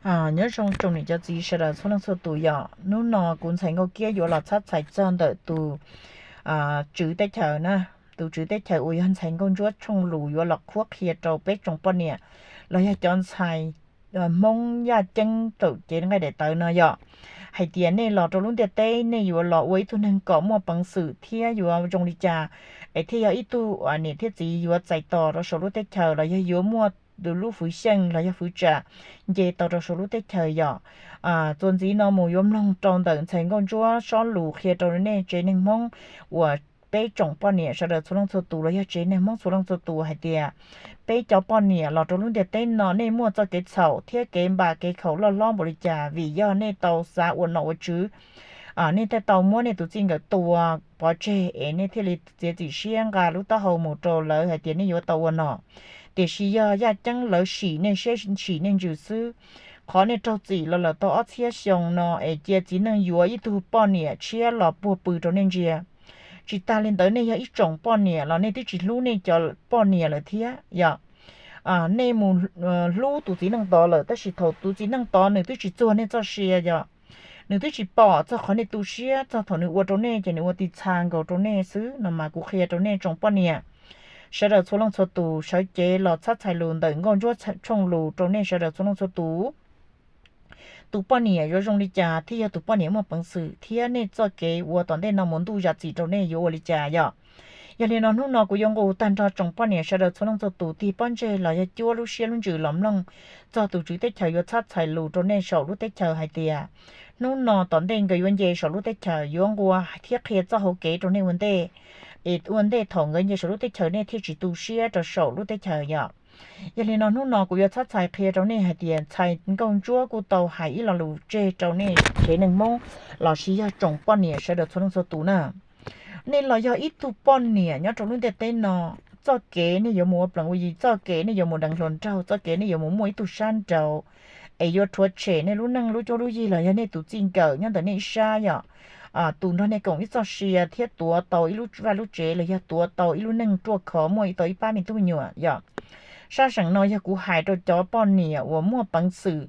Nyob zoo tsoom niam cov txiv sawv daws txhua leej txhua tus yom, hnub no kuv Ntxhais Nkauj Kiab yuav los txhab txhais txog ntawm tus tswv teb chaws na, tus tswv teb chaws uas yog Ntxhais Nkauj Ntsuab Tshooj Lus yuav los qhuab qhia rau peb tsoom poj niam los yog cov ntxhais Hmoob yaj ceeb tawm cev nqaij daim tawv no yom, hais tias nej los rau lub ntiaj teb nej yuav los ua ib tug neeg kom muaj peev xwm thiab yuav zoo li cas es thiaj yog ib tug niam thiab txiv yuav txais tos rau saum lub teb chaws los yog yuav muaj lub fwv xyeej los yog fwv tsam nce tau rau saum lub teb chaws yom. Txuas ntxiv no mus yuav mloog rau ntawm Ntxhais Nkauj Ntsuab Tshooj Lus qhia rau nej tsev neeg Hmoob uas peb tsoom poj niam sawv daws txhua leej txhua tus los yog tsev neeg Hmoob txhua leej txhua tus hais tias peb cov poj niam los rau lub ntiaj teb no nej muaj txoj kev txhaum thiab kev npam kev khaum loj hlob npaum li cas vim yog nej tau xav ua nom ua tswv, nej thiaj tau muab nej tus txij nkawm tua pov tseg es nej thiaj li txiav txim siab nqa lub taub hau mus rau lawv hais tias nej yuav tau ua nom. Tiam sis yog yaj ceeb lawv sim nej siab sim nej ntsws xwb. Qhov nej raug txim los lawm tau ob txhiab xyoo no es cia txiv neej yuav ib tug poj niam tshiab los puag pw rau nej ntsia. Tsis tas li ntawd nej yog ib tsoom poj niam los nej twb tsis hlub nej cov poj niam lawm thiab yom. Nej mus hlub tus txiv neej tod lawm tab sis thaum tus txiv neej tod nws twb tsis txuag nej txoj sia yom, nws twb tsis pom txog qhov nej tu siab txog thaum nws ua rau nej ces nws ua tiv txha nkaus rau nej xwb no mas kuv qhia rau nej tsoom poj niam sawv daws txhua leej txhua tus sawv cev los txhab txhais lus ntawm Nkauj Ntsuab Tshooj Lus rau nej sawv daws txhua leej txhua tus. Tus poj niam yuav zoo li cas thiaj yog tus poj niam muaj peev xwm thiab nej txoj kev ua tom ntej no mus ntuj zam txim rau nej yuav ua li cas yom. Yog li no hnub no kuv yuav nqus tag nrho tsoom poj niam sawv daws txhua leej txhua tus tig pob ntseg los yog cuab lub siab lub ntsws los mloog txog tus tswv teb chaws yuav txhab txhais lus rau nej saum lub teb chaws hais tias hnub no tom ntej nkawd yuav nce saum lub teb chaws yuav nqua thiab qhia txoj hauv kev rau nej ua ntej, es ua ntej thaum nkawd nce saum lub teb chaws nej thiaj tsis tu siab rau saum lub teb chaws yom. Yog li no hnub no kuv yuav txhab txhais qhia rau nej hais tias Ntxhais Nkauj Ntsuab kuj tau hais ib lo lus tseg rau nej tsev neeg Hmoob los sis yog tsoom poj niam sawv daws txhua leej txhua tus na. Nej los yog ib tug poj niam nyob rau lub ntiaj teb no, txoj kev nej yuav mus ua plees ua yi, txoj kev nej yuav mus deev hluas nraug, txoj kev nej yuav mus muaj ib tug sab nraud es yuav rhuav tshem nej lub neej lub cuab lub yig los yog nej tus txij nkawm nyob ntawm nej ib sab yom, tus nrog nej koom ib txoj sia thiab tuav tau ib lub vaj lub tsev los yog tuav tau ib lub neej ruaj khov muaj tau ib pab me tub me nyuam yom. Sab seem no yog kuv hais rau cov poj niam uas muaj peev xwm,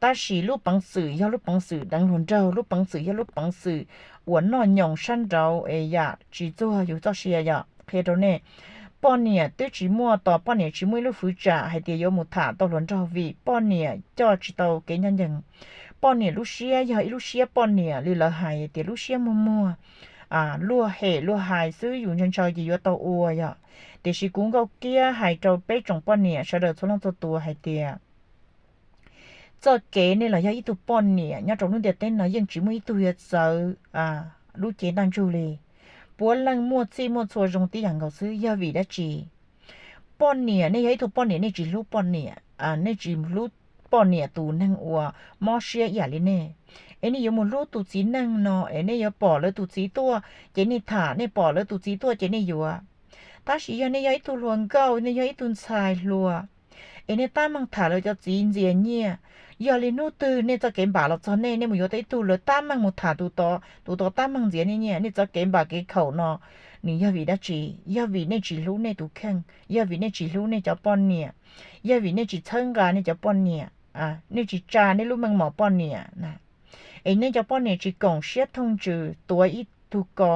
tab sis lub peev xwm yog lub peev xwm deev hluas nraug, lub peev xwm yog lub peev xwm uas noj nyoos sab nraud es yam tsis txuag yus txoj sia yom. Qhia rau nej, poj niam twb tsis muaj tos, poj niam tsis muaj ib lub fwv tsam hais tias yuav mus tham tau hluas nraug vim poj niam coj tsis tau kev ncaj ncees. Poj niam lub siab yog ib lub siab poj niam li lawv hais tias lub siab muag muag, luag hem luag hais xwb, yus ntshaw ntshaw ces yuav tau ua yom. Tiam sis kuv Nkauj Kiab hais rau peb tsoom poj niam sawv daws txhua leej txhua tus hais tias txoj kev nej los yog ib tug poj niam nyob rau lub ntiaj teb no yeej tsis muaj ib tug yuav txawv lub cev ntaj ntsug li. Puav leej muaj txhij muaj txhua zoo tib yam nkaus xwb. Yog vim dab tsi? Poj niam, nej yog ib tug poj niam nej tsis hlub poj niam, nej tsis hlub poj niam tus neeg uas mob siab ib yam li nej, es nej yuav mus hlub tus txiv neej no es nej yuav pom lawv tus txiv tuaj ces nej tham, nej pom lawv tus txiv tuaj ces nej yuav. Tab sis yog nej yog ib tug hluas nkauj, nej yog ib tug ntxhais hluas, es nej tab meeg tham lawv cov txiv ntxias nyiaj, yog li hnub twg nej txoj kev npam los txog nej, nej mus yuav tau ib tug lawv tab meeg mus tham tus tod, tus tod tab meeg ntxias nej nyiaj, nej txoj kev npam kev khaum no nws yog vim dab tsi? Yog vim nej tsis hlub nej tus kheej, yog vim nej tsis hlub nej cov poj niam, yog vim nej tsis txhawb nqa nej cov poj niam, nej tsis tsa nej lub meej mom poj niam na, es nej cov poj niam tsis koom siab thooj ntsws tuav ib tug ko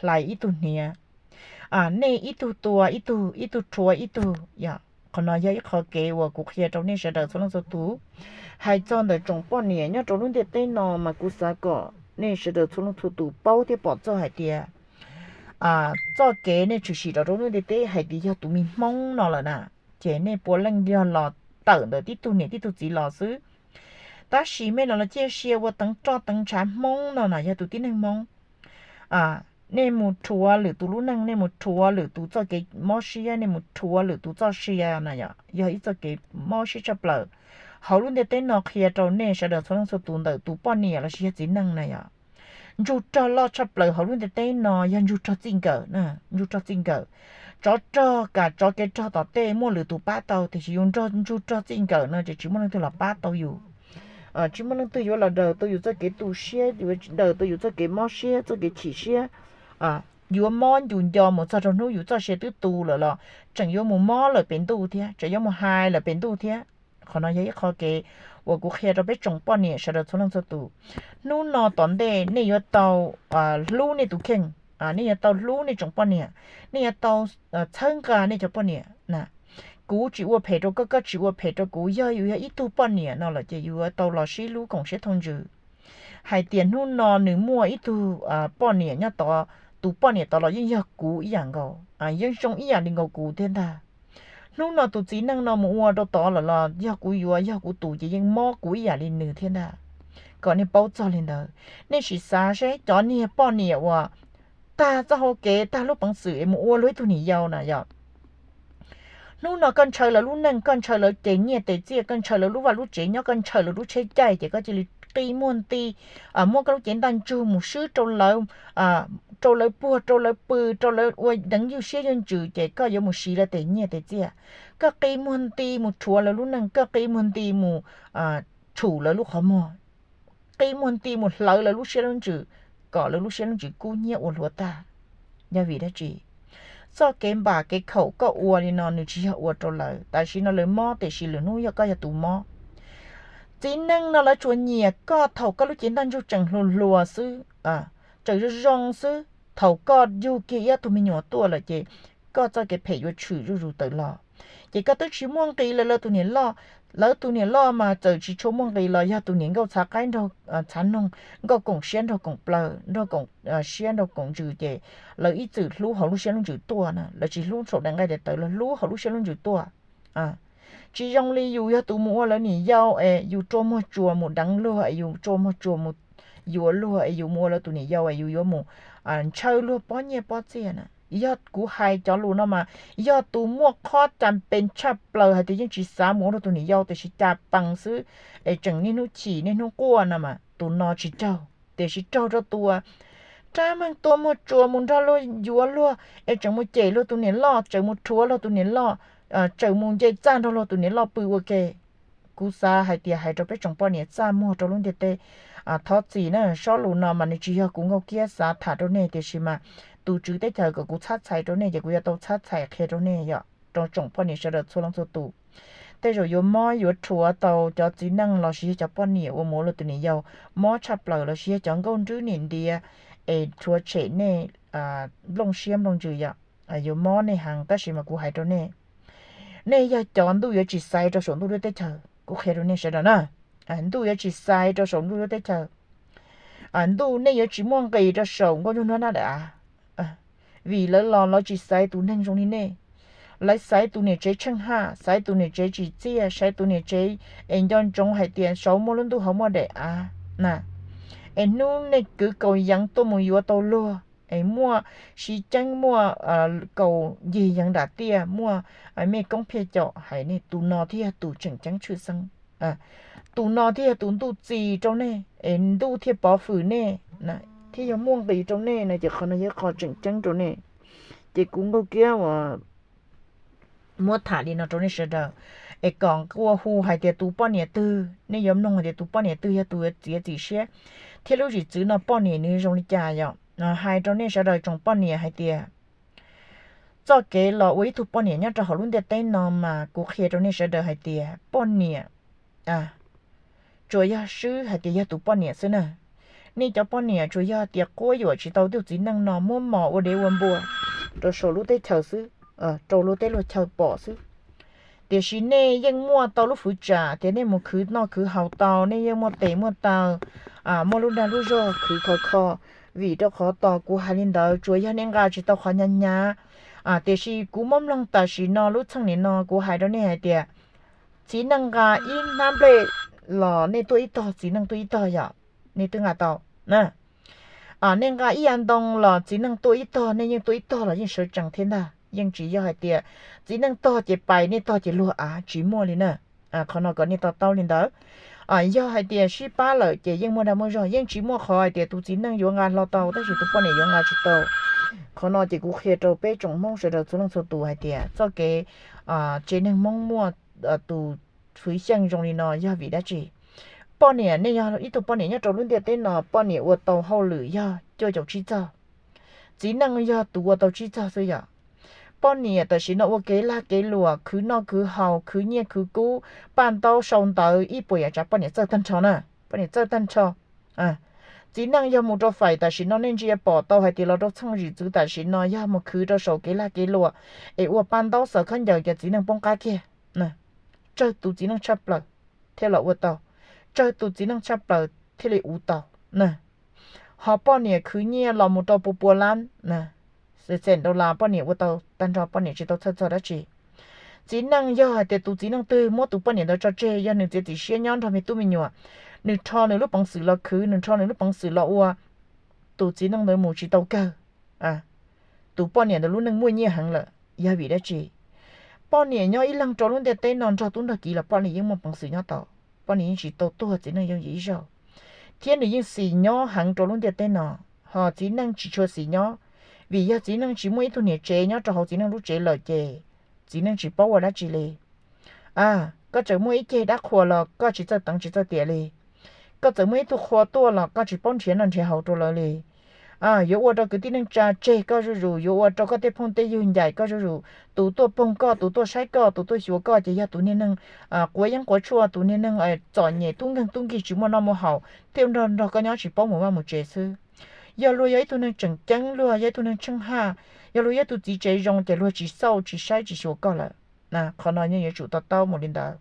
hlais ib tug hniav, nej ib tug tua ib tug, ib tug rhuav ib tug yom. Qhov no yog ib qho kev uas kuv qhia rau nej sawv daws txhua leej txhua tus. Hais txog ntawm tsoom poj niam nyob rau lub ntiaj teb no mas kuv xav kom nej sawv daws txhua leej txhua tus paub thiab pom txog hais tias txoj kev nej tshwm sim rau rau lub ntiaj teb hais tias yog tus me Hmoob no lawm na, ces nej puav leej yog los tawm ntawm tib tug niam tib tug txiv los xwb. Tab sis mej no los ciaj sia ua teev roj teev ntshav Hmoob no na, yog tus tib neeg Hmoob, nej mus rhuav lwm tus lub neej, nej mus rhuav lwm tus txoj kev mob siab, nej mus rhuav lwm tus txoj sia na yom, yog ib txoj kev mob siab tshaj plaws. Hauv lub ntiaj teb no qhia rau nej sawv daws txhua leej txhua tus ntawm tus poj niam los sis yog txiv neej na yom, ntsug rog loj tshaj plaws hauv lub ntiaj teb no yog ntsug rog txij nkawm na, ntsug rog txij nkawm. Tsov rog kam tsov kev rog tom tej muaj lwm tus pab tau, tiam sis yus nrog ntsug rog txij nkawm no ces tsis muaj leej twg los pab tau yus. Tsis muaj leej twg yuav los daws tau yus txoj kev tu siab, yuav daws tau yus txoj kev mob siab, txoj kev chim siab. Yuav mob yus nco mus txog rau hnub yus txoj sia twb tu lawm los tseem yuav mus mob lawm pem ntuj thiab, tseem yuav mus hais lawm pem ntuj thiab. Qhov no yog ib qho kev uas kuv qhia rau peb tsoom poj niam sawv daws txhua leej txhua tus. Hnub no tom ntej nej yuav tau hlub nej tus kheej, nej yuav tau hlub nej tsoom poj niam, nej yuav tau txhawb nqa nej cov poj niam na. Kuv tsis ua phem rau koj, koj tsis ua phem rau kuv, yog yus yog ib tug poj niam no lawm ces yus yuav tau los sib hlub koom siab thau ntsws. Hais tias hnub no nws muaj ib tug poj niam nyob tod, tus poj niam tod los yeej yog kuv ib yam nkaus, yeej zoo ib yam li nkaus kuv thiab ntag. Hnub no tus txiv neej no mus ua rau tod lawm los yog kuv yuav, yog kuv tus ces yeej mob kuv ib yam li nws thiab ntag. Kom nej paub txog li ntawd, nej sim xav seb cov niag poj niam uas tag txoj hau kev, tag lub peev xwm es mus ua luag ib tug niam yau na yog hnub no koj ntshaw lawv lub neej, koj ntshaw lawv tes nyiaj tes txiaj, koj ntshaw lawv lub vaj lub tsev nyob, koj ntshaw lawv lub tsheb caij, ces koj cia li qi muag nti, muab koj lub cev ntaj ntsug mus swb rau lawv, rau lawv puag, rau lawv pw, rau lawv ua deev ywj siab ywj ntsws, ces koj yuav mus siv lawv tes nyiaj tes txiaj. Koj qi muag nti mus rhuav lawv lub neej, koj qi muag nti mus tshum lawv lub qhov muag, qi muag nti mus hlawv lawv lub siab lub ntsws, kom lawv lub siab lub ntsws kub hnyiab ua hluav tag. Yog vim dab tsi? Txoj kev npam kev khaum koj ua li no nws tsis yog ua rau lawv, tam sim no lawv mob, tiam sis lwm hnub yog koj yog tus mob. Txiv neej no lawv tsuas nyiam koj thaum koj lub cev ntaj ntsug tseem hluas hluas xwb, tseem zoo zoo xwb, thaum koj yug kiag ib tug me nyuam tuaj lawm ces koj txoj kev phem yuav tshwm zuj zus tawm los. Ces koj twb tsis muaj nqis lawv, lawv tus niam loj, lawv tus niam loj mas txawm tsis tshua muaj nqis los yog tus niam nkauj txhav qaib nraug txhav noog, nkauj koom siab nraug koom plaws, nraug koom siab nraug koom ntsws, ces lawv ib txwm hlub hauv lub siab lub ntsws tuaj na, lawv tsis hlub saum daim nqaij daim tawv, lawv hlub hauv lub siab lub ntsws tuaj. Tsis zoo li yus yog tus mus ua lawv niam yau es yus rua muag tsuas mus deev luag, es yus rua muag tsuas mus yuav luag, es yus mus ua lawv tus niam yau es yus yuav mus ntshaw luag pob nyiaj pob txiaj na. Yog kuv hais cov lus no mas yog tus muaj qhov cam pes tshaj plaws hais tias yeej tsis xav mus ua luag tus niam yau, tiam sis cas pees xwb es tseem niaj hnub chim niaj hnub quaj no mas tus no tsis raug. Tiam sis raug rau tus rab meeg tua muag tsuas mus nrog luag yuav luag, es tseem mus cem luag tus niam loj, tseem mus rhuav luag tus niam loj, tseem mus nce txaj nrog luag tus niam loj pw ua ke. Kuv xav hais tias hais rau peb tsoom poj niam txaj muag rau lub ntiaj teb, thov txim na, sob lus no mas nws tsis yog kuv Nkauj Kiab xav tham rau nej, tiam sis mas tus tswv teb chaws kom kuv txhab txhais rau nej ces kuv yuav tau txhab txhais qhia rau nej yom, rau tsoom poj niam sawv daws txhua leej txhua tus. Tej zaum yuav mob yuav rhuav tau cov txiv neej los sis yog cov poj niam uas mus ua luag tus niam yau, mob tshaj plaws los sis yog cov nkauj nrwb niam ntiav es rhuav tshem nej nplooj siab nplooj ntsws yom. Yuav mob nej heev, tab sis mas kuv hais rau nej, nej yog cov ntuj yuav tsis xaiv rau saum ntuj lub teb chaws, kuv qhia rau nej sawv daws na. Ntuj yuav tsis xaiv rau saum ntuj lub teb chaws. Ntuj nej yuav tsis muaj nqis rau saum nkauj nraug nruab hnab daim av, vim lawv los lawv tsis xaiv tus neeg zoo li nej. Lawv xaiv tus niam tsev tsheej haj, xaiv tus niam tsev tsim txiaj, xaiv tus niam tsev es nco ntsoov hais tias saud muaj lub ntuj hauv muaj daim av na. Es hnub nej kwv kaus yeev tuaj mus yuav tau luag es muaj siv ceeb muaj kaus yig yeev nram tiaj, muaj mej koob phiaj caum, hais nej tus no thiaj yog tus tseem ceeb tshwj xeeb. Tus no thiaj yog tus ntuj txis rau nej es ntuj thiaj pov hwm nej, thiaj yog muaj nqis rau nej no ces qhov no yog qhov tseem ceeb rau nej. Ces kuv Nkauj Kiab uas muab tham li no rau nej sawv daws, es kom nqua hu hais tias tus poj niam twg, nej yuav mloog hais tias tus poj niam twg yog tus yuav txiav txim siab, thiab lub zim txwv no poj niam nws zoo li cas yom. Hais rau nej sawv daws tsoom poj niam hais tias txoj kev los ua ib tug poj niam nyob rau hauv lub ntiaj teb no mas kuv qhia rau nej sawv daws hais tias poj niam tsuas yog swb hais tias yog tus poj niam xwb na. Nej cov poj niam tsuas yog tias quab yuam tsis tau tus txiv neej no muab mos ua dev ua npua rau saum lub teb chaws xwb, rau luag teb luag chaw pom xwb. Tiam sis nej yeej muaj tau lub fwv tsam tias nej mus khwv noj khwv haus tau, nej yeej muaj tes muaj taw, muaj lub dag lub zog khwv khov kho. Vim rau qhov tos kuv hais li ntawd tsuas yog nej nqa tsis tau qhov hnyav hnyav. Tiam sis kuv muab mloog tam sim no lub txheej nim no kuv hais rau nej hais tias txiv neej nqa ib hnab nplej los nej tuaj ib tog, txiv neej tuaj ib tog yom, nej twb nqa tau. Nej nqa ib yav ntoo los txiv neej tuaj ib tog, nej yeej tuaj ib tog los yeej sawv tsees thiab ntag. Yeej tsis yog hais tias txiv neej tog ces pais, nej tog ces luag av, tsis muaj li na. Qhov no kom nej to taub li ntawd. Yog hais tias sib pab lawm ces yeej muaj dag muaj zog, yeej tsis muaj qhov hais tias tus txiv neej yuav nqa hlo tau tab sis tus poj niam yuav nqa tsis tau. Qhov no ces kuv qhia rau peb tsoom Hmoob sawv daws txhua leej txhua tus hais tias txoj kev tsev neeg Hmoob muaj tus fwv xyeej zoo li no yog vim dab tsi. Poj niam, nej yog ib tug poj niam nyob rau lub ntiaj teb no, poj niam ua tau hauj lwm yog cuaj caum tsib txog. Txiv neej yog tus ua tau tsib txog xwb yom. Poj niam tam sim no ua kev lag kev luam, khwv noj khwv haus, khwv nyiaj khwv kub, paj ntaub sau ntawv ib puas yam tsav poj niam txawj tag nrho na, poj niam txawj tag nrho. Txiv neej yog mus rau fais tam sim no nej ntsia pom tau hais tias los rau txheej zim txwv tam sim no yog mus khwv rau saum kev lag kev luam es ua paj ntaub xaws khaub ncaws ces txiv neej poob qab kiag. Tsawg tus txiv neej tshaj plaws thiaj los ua tau, tsawg tus txiv neej tshaj plaws thiaj li ua tau. Ho poj niam khwv nyiaj los mus rau pua pua lab, xees dollar poj niam ua tau tag nrho, poj niam tsis tau txhawj txog dab tsi. Txiv neej yog hais tias tus txiv neej twg muab tus poj niam ntawd tso tseg, yog nws txiav txim siab nyob nrog me tub me nyuam, nws rho nws lub peev xwm los khwv, nws rho nws lub peev xwm los ua, tus txiv neej ntawd mus tsis tau kawg. Tus poj niam ntawd lub neej muaj nyiaj heev lawm, yog vim dab tsi? Poj niam nyob ib leeg rau lub ntiaj teb no nrog tub nrog kiv los poj niam yeej muaj peev xwm nyob tau, poj niam yeej tsis tau tuag txiv neej yooj yim ib zaug, thiab nws yeej xis nyob heev rau lub ntiaj teb no. Ho txiv neej tsis tshua xis nyob, vim yog txiv neej tsis muaj ib tug niam tsev nyob rau hauv txiv neej lub tsev lawm ces txiv neej tsis paub ua dab tsi li. Koj txawm muaj ib ceg dab qhua los koj tsis txawj teev tsis txawj tiam li. Koj txawm muaj ib tug qhua tuaj los koj tsis paub nrhiav noj nrhiav haus rau lawv li. Yuav ua rau kwv tij neej tsa tseg koj zuj zus, yuav ua rau koj tej phooj tej ywg ncaim koj zuj zus. Tus tuaj poog koj, tus tuaj saib koj, tus tuaj xyuas koj ces yog tus niag neeg quav yeeb quav tshuaj, tus niag neeg txom nyem tub nkeeg tub nkig tsis muaj noj muaj haus thiaj nrog nrog koj nyob tsis paub mus vaj mus tsev xwb. Yog luag yog ib tug neeg tseem ceeb, luag yog ib tug neeg tsheej haj, yog luag yog ib tug txiv tsev zoo ces luag tsis xauj tsis saib tsis xyuas koj lawm. Qhov no nej yuav tsum to taub mus li ntawd.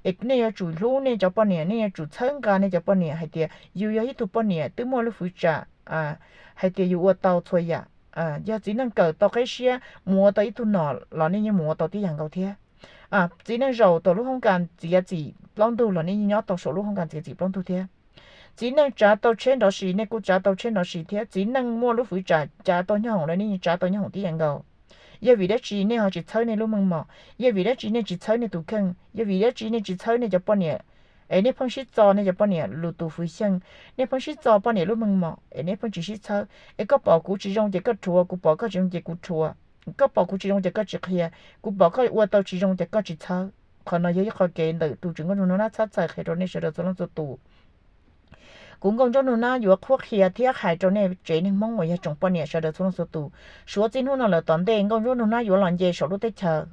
Es nej yuav tsum hlub nej cov poj niam, nej yuav tsum txhawb nqa nej cov poj niam hais tias yus yog ib tug poj niam twb muaj lub fwv tsam hais tias yus ua tau txhua yam. Yog txiv neej kawm tau qeb siab mus ua tau ib tug nom los nej yeej mus ua tau tib yam nkaus thiab. Txiv neej zaum tom lub hoob kas txiav txim plaub ntug los nej yeej nyob tau saum lub hoob kas txiav txim plaub ntug thiab. Txiv neej tsav tau tsheb nrov si, nej kuj tsav tau tsheb nrov si thiab. Txiv neej muaj lub fwv tsam tsav tau nyob hoom los nej yeej tsav tau nyob hoom tib yam nkaus. Yog vim dab tsi nej ho tsis txhawb nej lub meej mom? Yog vim dab tsi nej tsis txhawb nej tus kheej? Yog vim dab tsi nej tsis txhawb nej cov poj niam? Es nej pheej sib txo nej cov poj niam lwm tus fwv xyeej, nej pheej sib txo poj niam lub meej mom es nej pheej tsis sib txhawb. Es koj pom kuv tsis zoo ces koj rhuav, kuv pom koj tsis zoo ces kuv rhuav. Koj pom kuv tsis zoo ces koj tsis qhia, kuv pom koj ua tau tsis zoo ces koj tsis txhawb. Qhov no yog ib qho kev ntawm tus tswv Nkauj Ntsuab Nug Nab txhab txhais qhia rau nej sawv daws txhua leej txhua tus. Kuv Nkauj Ntsuab Nug Nab yuav qhuab qhia thiab hais rau nej tsev neeg Hmoob uas yog tsoom poj niam sawv daws txhua leej txhua tus, suav txij hnub no lawm tom ntej Nkauj Ntsuab Nug Nab yuav los nce saum lub teb chaws.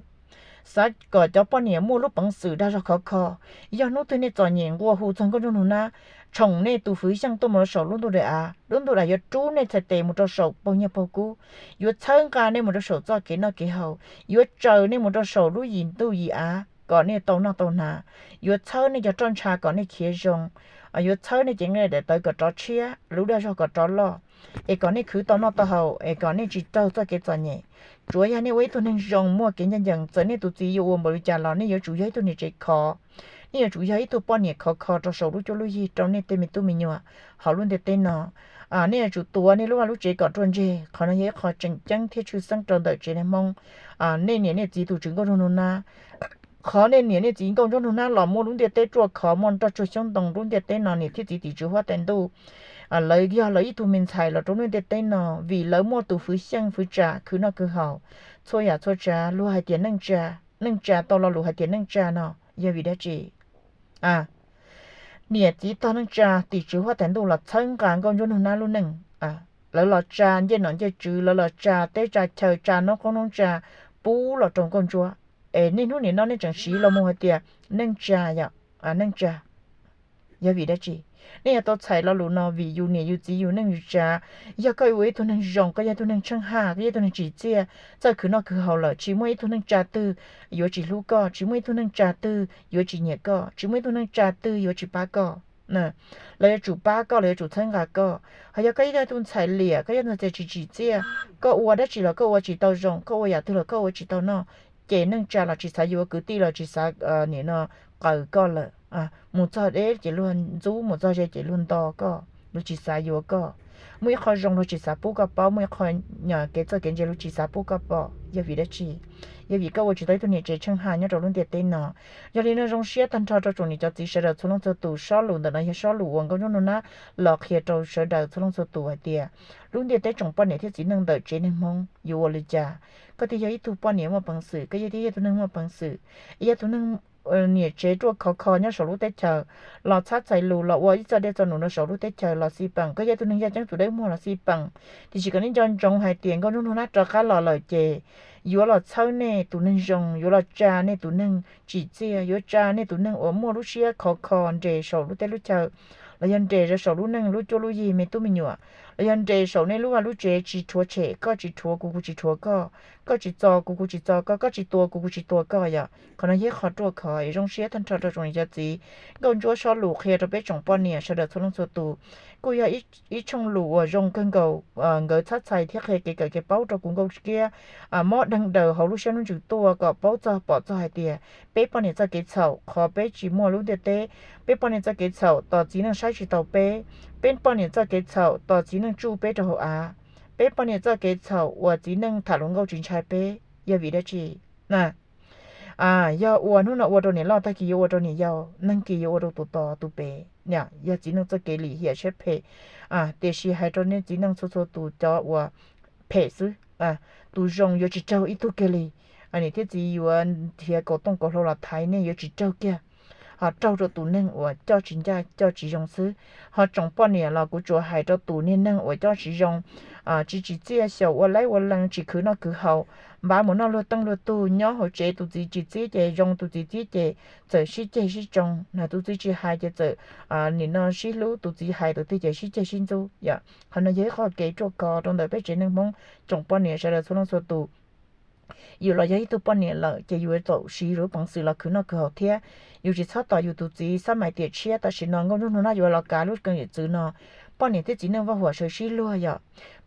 Xav kom cov poj niam muaj lub peev xwm dag zog khov kho. Yog hnub twg nej txom nyem nqua hu txog Nkauj Ntsuab Nug Nab, tshoom nej tus fwv xyeej tuaj mus rau saum lub ntuj dej av, lub ntuj dej av yuav rub nej txhais tes mus rau saum paug nyiaj paug kub, yuav txhawb nqa nej mus rau saum txoj kev noj kev haus, yuav tsaws nej mus rau saum lub yim ntuj yim av kom nej tau noj tau hnav, yuav txhawb nej cov roj ntsha kom nej khiav zoo, yuav txhawb nej cev nqaij daim tawv kom rov tshiab, lub dag zog kom rov loj, es kom nej khwv tau noj tau haus, es kom nej tsis raug txoj kev txom nyem. Tsuav yog nej ua ib tug neeg zoo muaj kev ncaj ncees, txawm nej tus txiv yuav ua npaum li cas los nej yuav tsum yog ib tug niam tsev khov, nej yuav tsum yog ib tug poj niam khov kho rau saum lub cuab lub yig rau nej tej me tub me nyuam hauv lub ntiaj teb no. Nej yuav tsum tuav nej lub vaj lub tsev kom ruaj ntseg. Qhov no yog ib qho tseem ceeb thiab tshwj xeeb rau ntawm tsev neeg Hmoob. Nej niam nej txiv tus tswv Nkauj Ntsuab Nug Nab, qhov nej niam nej txiv Nkauj Ntsuab Nug Nab los muaj lub ntiaj teb ruaj khov, muaj nroj tsuag xyoob ntoo, lub ntiaj teb no niam thiab txiv tim tswv huab tais ntuj, lawv yog lawv ib tug me ntxhais los rau lub ntiaj teb no vim lawv muaj tus fwv xyeej fwv tsam khwv noj khwv haus txhua yam txhua tsav. Luag hais tias neej tsa, neej tsa tau lo lus hais tias neej tsa no yog vim dab tsi? Niam txiv tog neej tsa tim tswv huab tais ntuj los txhawb nqa Nkauj Ntsuab Nug Nab lub neej. Lawv los tsa ncej nom ncej tswv, lawv los tsa teb tsa chaw, tsa noob qoob noob tsa pub los rau Nkauj Ntsuab. Es niaj hnub nim no nej tseem siv los mus hais tias neej tsa yom, neej tsa. Yog vim dab tsi? Nej yuav tau txhais lo lus no vim yus niam yus txiv yus neej yus tsa. Yog koj ua ib tug neeg zoo, koj yog ib tug neeg tsheej haj, koj yog ib tug neeg tsim txiaj, txawj khwv noj khwv haus lawm, tsis muaj ib tug neej tsa twg yuav tsis hlub koj, tsis muaj ib tug neej tsa twg yuav tsis nyiam koj, tsis muaj ib tug neej tsa twg yuav tsis pab koj. Lawv yuav tsum pab koj, lawv yuav tsum txhawb nqa koj. Ho yog koj yog ib tug ntxhais liam, koj yog ib tug ntxhais tsis tsim txiaj, koj ua dab tsi los koj ua tsis tau zoo, koj ua yam twg los koj ua tsis tau noj, ces neej tsa los tsis xav yuav, kwv tij los tsis xav nim no qaws koj lawm. Mus txog deb ces luag ntxub, mus txog ze ces luag nto koj, luag tsis xav yuav koj. Muaj ib qho zoo luag tsis xav pub koj paub, muaj ib qho kev txawj kev ntse luag tsis xav pub koj pom. Yog vim dab tsi? Yog vim koj ua tsis tau ib tug niam tsev tsheej haj nyob rau lub ntiaj teb no. Yog li no zoo siab tag nrho rau tsoom niam cov txiv sawv daws txhua leej txhua tus, sob lus ntawm no yog sob lus uas Nkauj Ntsuab Nug Nab los qhia rau sawv daws txhua leej txhua tus hais tias lub ntiaj teb tsoom poj niam thiab txiv neej ntawm tsev neeg Hmoob yuav ua li cas. Koj thiaj yog ib tug poj niam muaj peev xwm, koj thiaj yog ib tug neeg muaj peev xwm, yog tus neeg niam tsev ruaj khov kho nyob saum lub teb chaws los txhab txhais lus los ua ib txoj dej txoj num rau saum lub teb chaws los xij peem, koj yog ib tug neeg yaj ceeb tus dawb muag los xij peem. Tiam sis kom nej nco ntsoov hais tias Nkauj Ntsuab Nuj Nab rov qab los lawm ces yuav los txhawb nej tus neeg zoo, yuav los tsa nej tus neeg tsim txiaj, yuav tsa nej tus neeg uas muaj lub siab khov kho nres saum lub teb lub chaw los yog nres rau saum lub neej lub cuab lub yig me tub me nyuam, los yog nres saum nej lub vaj lub tsev tsis rhuav tshem, koj tsis rhuav kuv, kuv tsis rhuav koj, koj tsis txo kuv, kuv tsis txo koj, koj tsis tua kuv, kuv tsis tua koj yom. Qhov no yog ib qho ruaj khov es zoo siab tag nrho rau tsoom niam tsoom txiv. Nkauj Ntsuab Xob Lus qhia rau peb tsoom poj niam sawv daws txhua leej txhua tus, kuj yog ib tshooj lus uas zoo kawg nkaus, nkawd txhab txhais thiab qhia kev kawm kev paub rau kuv Nkauj Ntsuab, mob deeg daws hauv lub siab lub ntsws tuaj kom paub txog pom txog hais tias peb poj niam txoj kev txhaum qhov peb tsis muaj lub ntiaj teb, peb poj niam txoj kev txhaum tos txiv neej saib tsis taus peb, peb poj niam txoj kev txhaum tos txiv neej tsuj peb rau hauv av, peb poj niam txoj kev txhaum uas txiv neej tham hluas nkauj tsis ntshai peb. Yog vim dab tsi? Yog ua hnub no ua rau niam loj, tag kis yuav ua rau niam yau, neeg kis yuav ua rau tus tos tus pem. Yog txiv neej txoj kev lim hiam siab phem. Tiam sis hais rau nej txiv neej txhua txhua tus cov uas phem xwb, tus zoo yuav tsis raug ib tug kiag li. Niam thiab txiv yuav nrhiav kaum tooj kaum hlau los thaiv nej yuav tsis raug kiag, ho raug rau tus neeg uas coj tsis ncaj coj tsis zoo xwb. Ho tsoom poj niam los kuv tsuas hais rau tus niag neeg uas coj tsis zoo, tsis tsim txiaj, xyaum ua laib ua lees, tsis khwv noj khwv haus, npaj mus noj luag teej luag tug, nyob hauv tsev tus txiv tsis txib ces zoo, tus txiv txib ces txawm sib ceg sib tsoo, tus txiv tsis hais ces txawm nim no sib hlub, tus txiv hais tus twg ces sib ceg sib ntxub yom. Qhov no yog ib qho kev ruaj khov rau ntawm peb tsev neeg Hmoob tsoom poj niam sawv daws txhua leej txhua tus. Yus los yog ib tug poj niam lawm ces yus yuav tsum siv yus lub peev xwm los khwv noj khwv haus thiab. Yus tsis txhob tos yus tus txiv xab mais tiam tshiab. Tam sim no Nkauj Ntsuab Nuj Nab yuav los kav lub keeb yam txwv no, poj niam thiab txiv neej vaj huam sawv sib luag yom.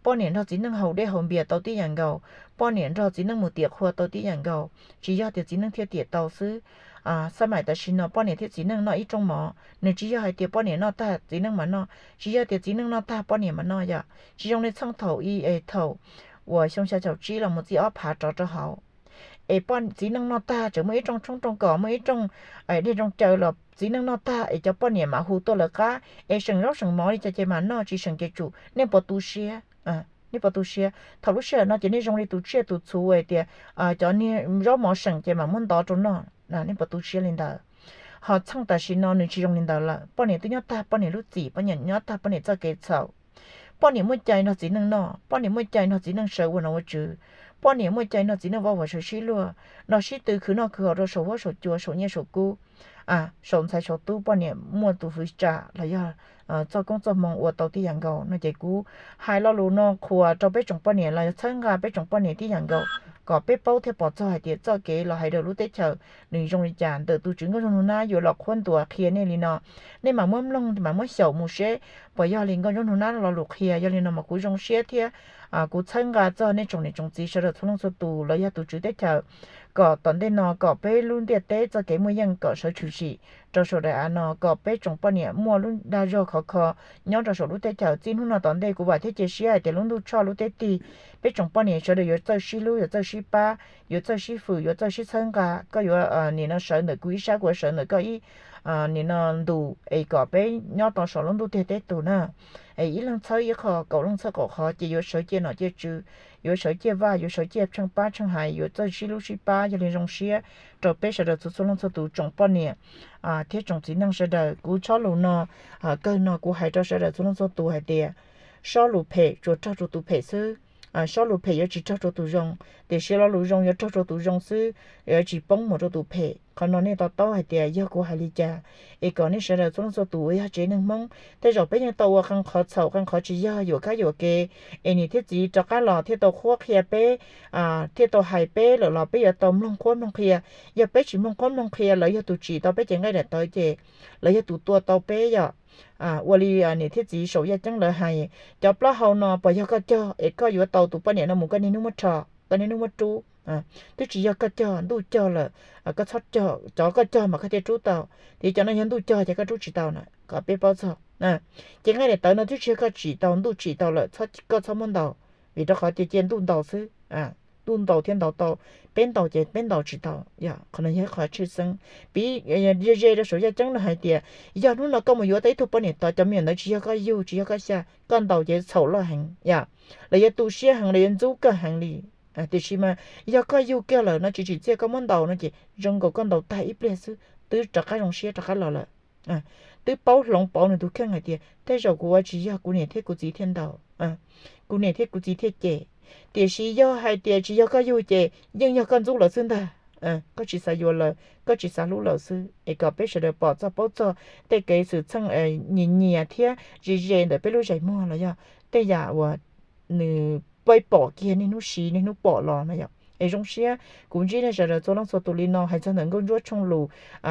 Poj niam nrog txiv neej haus dej haus npias tau tib yam nkaus, poj niam nrog txiv neej mus tiam qhua tau tib yam nkaus, tsis yog tias txiv neej thiaj tiam tau xwb. Xab mais tam sim no poj niam thiab txiv neej noj ib rooj mov, nws tsis yog hais tias poj niam noj tag txiv neej mam noj, tsis yog tias txiv neej noj tag poj niam mam noj yom. Tsis zoo li txheej thaum ub es thaum uas xyoo xya caum tsib los mus txij ob phav rov rau hauv, es txiv neej noj tag tseem muaj ib rooj tshoob rooj kos, muaj ib rooj dej rooj cawv los txiv neej noj tag es cov poj niam mam hu tuaj lawv qab es seem zaub seem mov li cas ces mam noj, tsis seem ces tsum. Nej puas tu siab? Nej puas tu siab? Thaum lub sij hawm no ces nej zoo li tus tsiaj tus txhu hais tias cov niag zaub mov seem ces mam muab ntov rau noj, nej puas tu siab li ntawd? Ho txheej tam sim no nws tsis zoo li ntawd lawm, poj niam twb nyob tag poj niam lub txim, poj niam nyob tag poj niam txoj kev txhaum. Poj niam muaj cai nrog txiv neej noj, poj niam muaj cai nrog txiv neej sawv ua nom ua tswv, poj niam muaj cai nrog txiv neej vaj huam sawv sib luag, nrog sib tw khwv noj khwv haus rau saum huab saum cua, saum nyiaj saum kub, saum ntxhais saum tub, poj niam muaj tus hwv tsam los yog txoj koob txoj hmoo ua tau tib yam nkaus no ces kuv hais lo lus no qhuas rau peb tsoom poj niam los yog txhawb nqa peb tsoom poj niam tib yam nkaus, kom peb paub thiab pom txog hais tias txoj kev los hais rau lub teb chaws nws zoo li cas. Ntawm tus tswv Nkauj Ntsuab Nuj Nab yuav los qhuab ntuas qhia nej li no, nej mam muab mloog mam muab xyaum mus seb puas yog li Nkauj Ntsuab Nuj Nab lo lus qhia. Yog li no mas kuv zoo siab thiab kuv txhawb nqa txog nej tsoom niam tsoom txiv sawv daws txhua leej txhua tus los yog tus tswv teb chaws, kom tom ntej no kom peb lub ntiaj teb txoj kev muaj yeej kom sawv tshwm sim rau saum daim av no, kom peb tsoom poj niam muaj lub dag zog khov kho nyob rau saum lub teb chaws. Txij hnub no tom ntej kuv vam thiab cia siab hais tias lub ntuj tshoj lub teb tig, peb tsoom poj niam sawv daws yuav txawj sib hlub, yuav txawj sib pab, yuav txawj sib fwm, yuav txawj sib txhawb nqa. Koj yuav nim no sawv ntawm kuv ib sab, kuv yuav sawv ntawm koj ib nim no ntus es kom peb nyob tau saum lub ntuj tiag teb tus na. Es ib leeg txhawb ib qho, kaum leej txhawb kaum qhov ces yuav sawv ciaj nom ciaj tswv, yuav sawv ciaj vaj, yuav sawv ciaj tsheej pab tsheej hais, yuav txawj sib hlub sib pab. Yog li zoo siab rau peb sawv daws txhua txhua leej txhua tus tsoom poj niam thiab tsoom txiv neej sawv daws. Kuv txhua lus no, kawg no kuv hais rau sawv daws txhua leej txhua tus hais tias, sob lus phem tsuas raug rau tus phem xwb, sob lus phem yuav tsis raug rau tus zoo, tiam sis lo lus zoo yuav raug rau tus zoo xwb, yuav tsis poob mus rau tus phem. Qhov no nej to taub hais tias yog kuv hais li cas, es kom nej sawv daws txhua leej txhua tus uas yog tsev neeg Hmoob, tej zaum peb yeej tau ua qee qhov txhaum qee qhov tsis yog yuam kab yuam kev, es niam thiab txiv rov qab los thiaj tau qhuab qhia peb, thiaj tau hais peb lawm los peb yuav tau mloog qhuab mloog qhia. Yog peb tsis mloog qhuab mloog qhia, lawv yog tus tsim tau peb cev nqaij daim tawv ces lawv yog tus tua tau peb yom. Ua li niam thiab txiv saum yaj ceeb lawv hais, cov plaub hau no puas yog koj cog es koj yuav tau tus poj niam no mus koj niaj hnub muab rho, koj niaj hnub muab rub? Twb tsis yog koj cog, ntuj cog lawm, koj txhob cog, cov koj cog mas koj thiaj rub tau, tiam sis cov no yog ntuj cog ces koj rub tsis tau na, kom peb paub txog. Ces nqaij daim tawv no twb tsis yog koj tsim tau, ntuj tsim tau lawm, koj txhob muab ntaus, vim rau qhov cia cia ntuj ntaus xwb. Ntuj ntaus thiaj ntaus tau, peb ntaus ces peb ntaus tsis tau. Qhov no yog ib qho tshwj xeeb. Piv ze ze rau saum yaj ceeb no hais tias, yog hnub no koj mus yuav tau ib tug poj niam tos, cov me nyuam ntawd tsis yog koj yug tsis yog koj xya, koj ntaus ces txhaum loj heev yom, lawv yuav tu siab heev, lawv yuav ntxub koj heev li. Tiam sis mas yog koj yug kiag lawm no tsis tsim txiaj koj muab ntaus no ces zoo nkaus koj ntaus tag ib pliag xwb twb rov qab zoo siab rov qab los lawm. Twb paub hloov pauv nws tus kheej hais tias tej zaum kuv ua tsis yog kuv niam thiab kuv txiv thiaj ntaus, kuv niam thiab kuv txiv thiaj cem. Tiam sis yog hais tias tsis yog koj yug ces yeej yog koj ntxub lawv xwb ntag. Koj tsis xav yuav lawv, koj tsis xav hlub lawv xwb es kom peb sawv daws pom txog paub txog tej kev xwm txheej nyias nyias thiab ze ze ntawm peb lub zais muag los yog tej yam uas nws peb pom kiag niaj hnub siv niaj hnub pom los no yom. Es zoo siab kuv ntsib nej sawv daws txhua leej txhua tus li no hais txog ntawm Nkauj Ntsuab tshooj lus,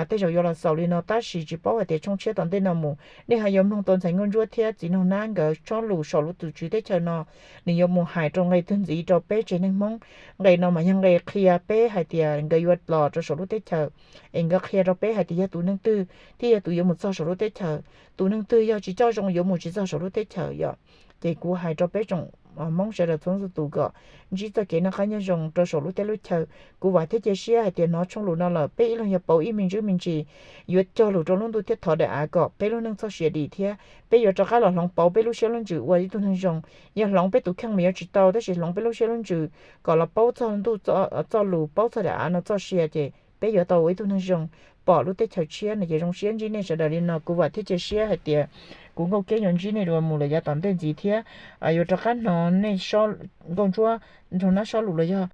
tej zaum yuav los xaus li no tab sis tsis paub hais tias tshooj tshiab tom ntej no mus nej ho yuav mloog tau ntxhais Nkauj Ntsuab thiab txiv Noog Nab nkawd tshooj lus saum lub tus tswv teb chaws no, nws yuav mus hais rau nqe twg ntxiv rau peb tsev neeg Hmoob. Nqe no mas yog nqe qhia peb hais tias nkawd yuav los rau saum lub teb chaws es nkawd qhia rau peb hais tias yog tus neeg twg thiaj yog tus yuav mus txog saum lub teb chaws, tus neeg twg yog tsis coj zoo yuav mus tsis txog saum lub teb chaws yom. Ces kuv hais rau peb tsoom Hmoob sawv daws txhua leej txhua tus kom ntsib txoj kev noj qab nyob zoo rau saum lub teb lub chaw. Kuv vam thiab cia siab hais tias hnov tshooj lus no lawm peb ib leeg yuav pauv ib me ntsis me ntsis, yuav cog lus rau lub ntuj thiab thov daim av kom peb lub neej txoj sia dim thiab peb yuav rov qab los hloov pauv peb lub siab lub ntsws ua ib tug neeg zoo. Yog hloov peb tus kheej mas yuav tsis tau tab sis hloov peb lub siab lub ntsws kom los paub txog ntuj txoj lus paub txog daim av no txoj sia ces peb yuav tau ua ib tug neeg zoo, pom lub teb chaws tshiab no ces zoo siab ntsib nej sawv daws li no. Kuv vam thiab cia siab hais tias kuv Nkauj Kiab yuav ntsib nej dua mus lawm yav tom ntej ntxiv thiab yuav rov qab hnov nej Nkauj Ntsuab nrog nab sob lus los yog